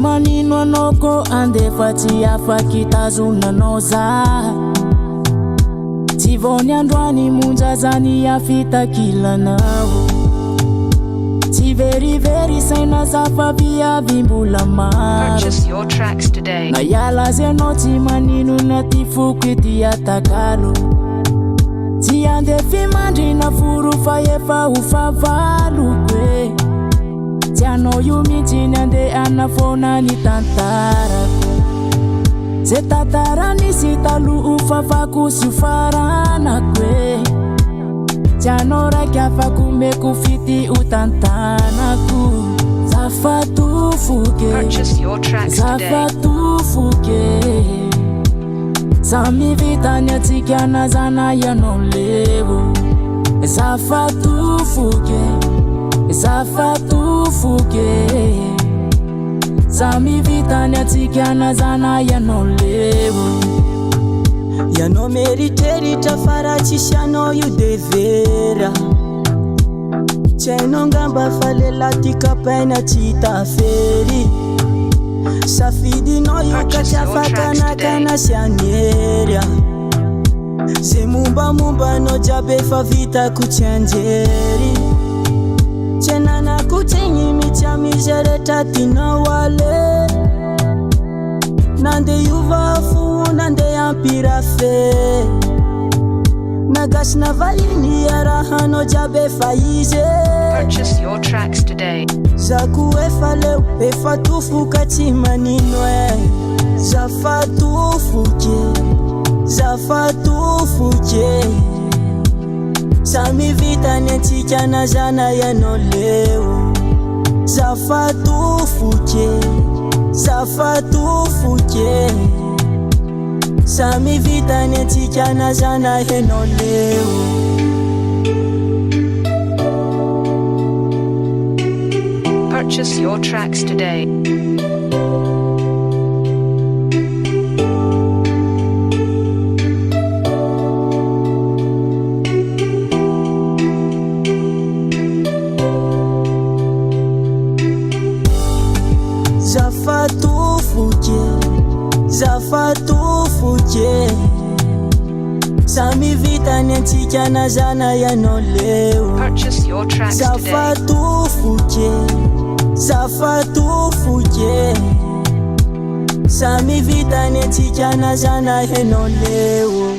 manino anao ko andefa tsy afaky hitazona anao za. Tsy vao ny androany monja zany afitakilanao. Tsy verivery saina za fa viavy mbola maro. Purchase your tracks today. Na hiala azy ianao tsy manino na ty foko ity atakalo. Tsy andeha fimandrina foro fa efa ho fahavaloko e. Tsy anao io mihitsy ny andehana foana ny tantarako. Ze tantara nisy taloha ho fafako sy ho faranako e. Tsy anao raika fa komeko fity ho tantanako. Za fa tofoka e. Purchase your tracks Za today. fa tofoka e. Samy vita ny antsika na za na ianao leo. Za fa tofoka e. Za fa tofoka e. Samy vita ny antsika na za na ianao leo. Ianao mieritreritra fa raha tsisy anao io de vera. Tsy hainao ngamba fa lehilahy tia kapaina tsy hita fery. Safidinao io ka tsy afaka nakana sy anery ah. Ze mombamomba anao jiaby efa vitako tsy anjery. Tsy ananako tsiny mitsy amin'izay rehetra tianao ale. Nandeha hiova fo nandeha hampirafe. Na gasy na vahiny iarahanao jiaby efa izy e. Purchase your tracks today. Za ko efa leo efa tofoka tsy manino e. Za fa tofoka e. Za fa tofoka e. Samy vita ny antsika na za na ianao leo. Za fa tofoka e. Za fa tofoka e. Samy vita ny antsika na za na ianao leo. Purchase your tracks today. Za fa tofoka e. Za fa tofoka e. Samy vita ny antsika na za na ianao leo. Purchase your tracks Za fa today. tofoka e. Za fa tofoka e. Samy vita ny antsika na za na ianao leo.